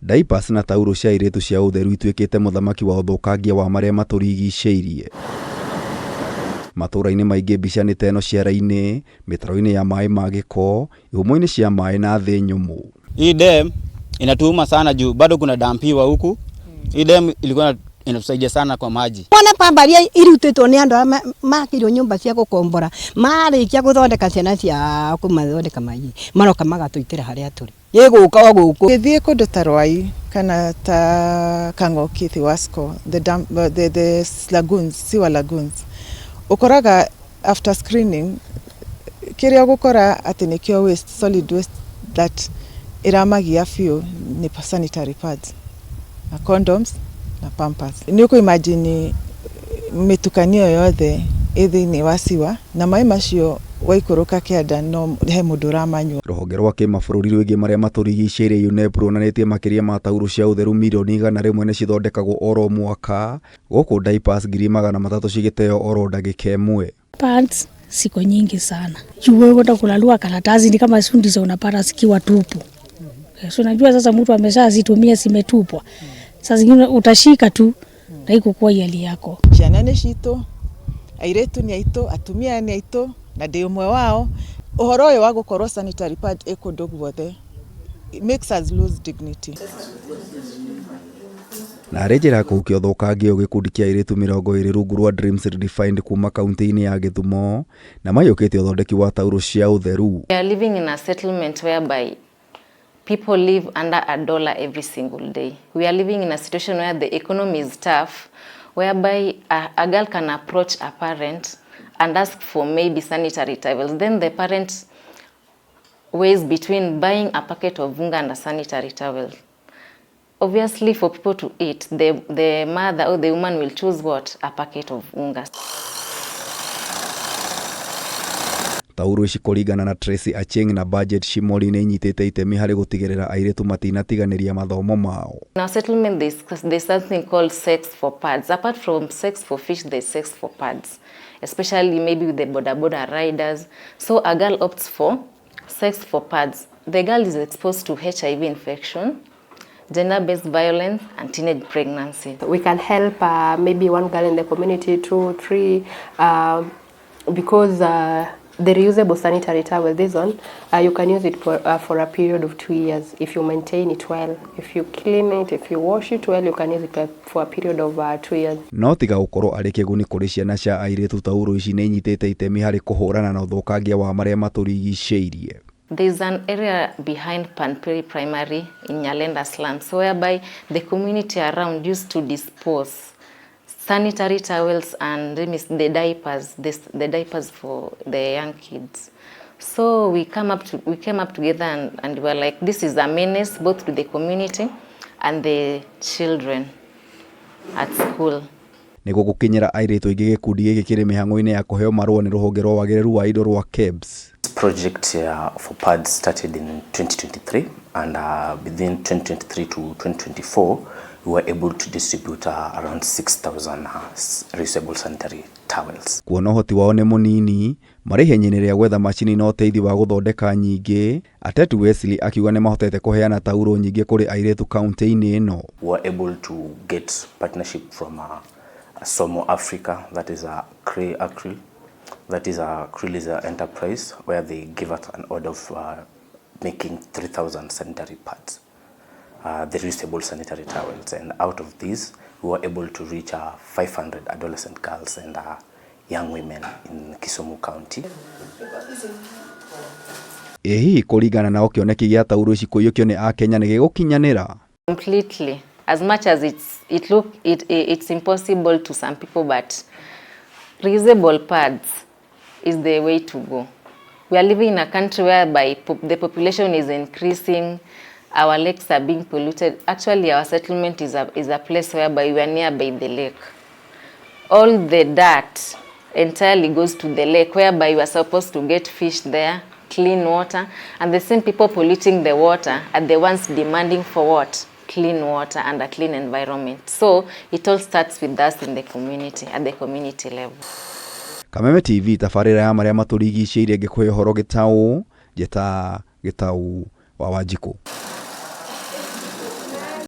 Diapers na taurũ cia airĩtu cia ũtheru ituĩkĩte mũthamaki wa ũthũkangia wa marĩa matũrigicĩirie. Matũũra-inĩ maingĩ mbica nĩ ta ĩno ciara-inĩ, mĩtaro-inĩ ya maĩ ma gĩko, ihumo-inĩ cia maĩ na thĩ nyũmũ. Hii dam inatuuma sana juu bado kuna dampiwa huku. Hii dam ilikuwa inatusaidia sana kwa maji. Mwana pamba iria irutĩtwo nĩ andũ arĩa makĩirwo nyũmba cia gũkombora marĩkia gũthondeka ciana ciao kũmathondeka mai maroka magatũitĩra harĩa tũrĩ gĩgũka o gũkũ. Ũgĩthiĩ kũndũ ta Ruai kana ta Kang'oki, Thiwasco, the dam, the lagoons, sewer lagoons, ũkoraga after screening kĩrĩa ũgũkora atĩ nĩkĩo waste, solid waste that ĩramagia biũ nĩ sanitary pads na condoms na pampers. Nĩ ũkũ imagine mĩtukanio yothe ĩ thĩinĩ wa sewer na maĩ macio waikũrũka kĩanda no he mũndũ ũramanyua. Rũhonge rwa kĩmabũrũri rwĩgiĩ marĩa matũrigicĩirie UNEP ruonanĩtie makĩria ma taurũ cia ũtheru mirioni 100 nĩ cithondekagwo oro mwaka, gũkũ diapers 300,000 cigĩteo oro ndagĩka ĩmwe. Pads ziko nyingi sana. Juu wewe kwenda kulalua karatasi ni kama ndizo unapata zikiwa tupu. So unajua sasa mtu ameshazitumia zimetupwa. Sasa zingine utashika tu na ikukuwa hali yako. Ciana nĩ citũ, airĩtu nĩ aitũ, atumia nĩ aitũ na ndĩ ũmwe wao. Ũhoro ũyũ wa gũkorwo sanitary pad ĩ kũndũ guothe makes us lose dignity. Na arĩ njĩra ya kũhukia ũthũkangia ũyũ gĩkundi kĩa airĩtu 20 rungu rwa Dreams Redefined kuma kaunti-inĩ ya Gĩthumo na maiyũkĩtie ũthondeki wa taurũ cia ũtheru. We are living in a settlement whereby people live under a dollar every single day. We are living in a situation where the economy is tough, whereby a girl can approach a parent and ask for maybe sanitary towels. Then the parent weighs between buying a packet of unga and a sanitary towel. Obviously, for people to eat, the mother or the woman will choose what? A packet of unga. Taurũ ici kũringana na Tracy Achieng na Budget Shimoli nĩ inyitĩte itemi harĩ gũtigĩrĩra airĩtu matinatiganĩria mathomo mao. In our settlement, there's something called sex for pads. Apart from sex for fish, there's sex for pads, especially maybe with the boda boda riders. So a girl opts for sex for pads. The girl is exposed to HIV infection, gender-based violence, and teenage pregnancy. We can help maybe one girl in the community, two, three, because the reusable sanitary towel, this one, you can use it for a period of 2 years if you maintain it well. If you clean it, if you wash it well, you can use it for a period of 2 years. No tiga gũkorwo arĩ kĩguni kũrĩ ciana cia airĩtu, taurũ ici nĩ inyitĩte itemi harĩ kũhũrana na ũthũkangia wa marĩa matũrigicĩirie. There's an area behind Panpiri Primary in Nyalenda slums whereby the community around used to dispose sanitary towels and the diapers, the diapers for the young kids. So we came up together and we were like, this is a menace both to the community and the children at school. Nĩguo gũkinyĩra airĩtu aingĩ, gĩkundi gĩkĩ kĩrĩ mĩhang'o-inĩ ya kũheo marũa nĩ rũhonge rwa wagĩrĩru wa indo rwa KEBS. This project for pads started in 2023, and within 2023 to 2024 we were able to distribute around 6,000 reusable sanitary towels. Kuona ũhoti wao nĩ mũnini, marĩ ihenya-inĩ rĩa gwetha macini na ũteithio wa gũthondeka nyingĩ. Atetu Wesley akiuga nĩ mahotete kũheana taurũ nyingĩ kũrĩ airĩtu kaunti-inĩ ĩno. We were able to get partnership from Somo Africa, that is a Acryl, that is a Acryl is a enterprise where they give us an order of making 3,000 sanitary pads, the reusable sanitary towels, and out of these we were able to reach 500 adolescent girls and young women in Kisumu County. Ĩ hihi kũringana nao kĩoneki gĩa taurũ ici kũiyũkio nĩ akenya nĩ gĩgũkinyanĩra? Completely. As much as it's it look it it's impossible to some people, but reusable pads is the way to go. We are living in a country whereby the population is increasing, our lakes are being polluted. Actually, our settlement is a place whereby we are nearby the lake. All the dirt entirely goes to the lake, whereby we are supposed to get fish there, clean water, and the same people polluting the water are the ones demanding for what? Clean water and a clean environment. So it all starts with us in the community, at the community level. Kameme TV, tabarĩra ya marĩa matũrigicĩirie, ngĩkũhe ũhoro gĩtaũ njĩta Gĩtaũ wa Wanjikũ.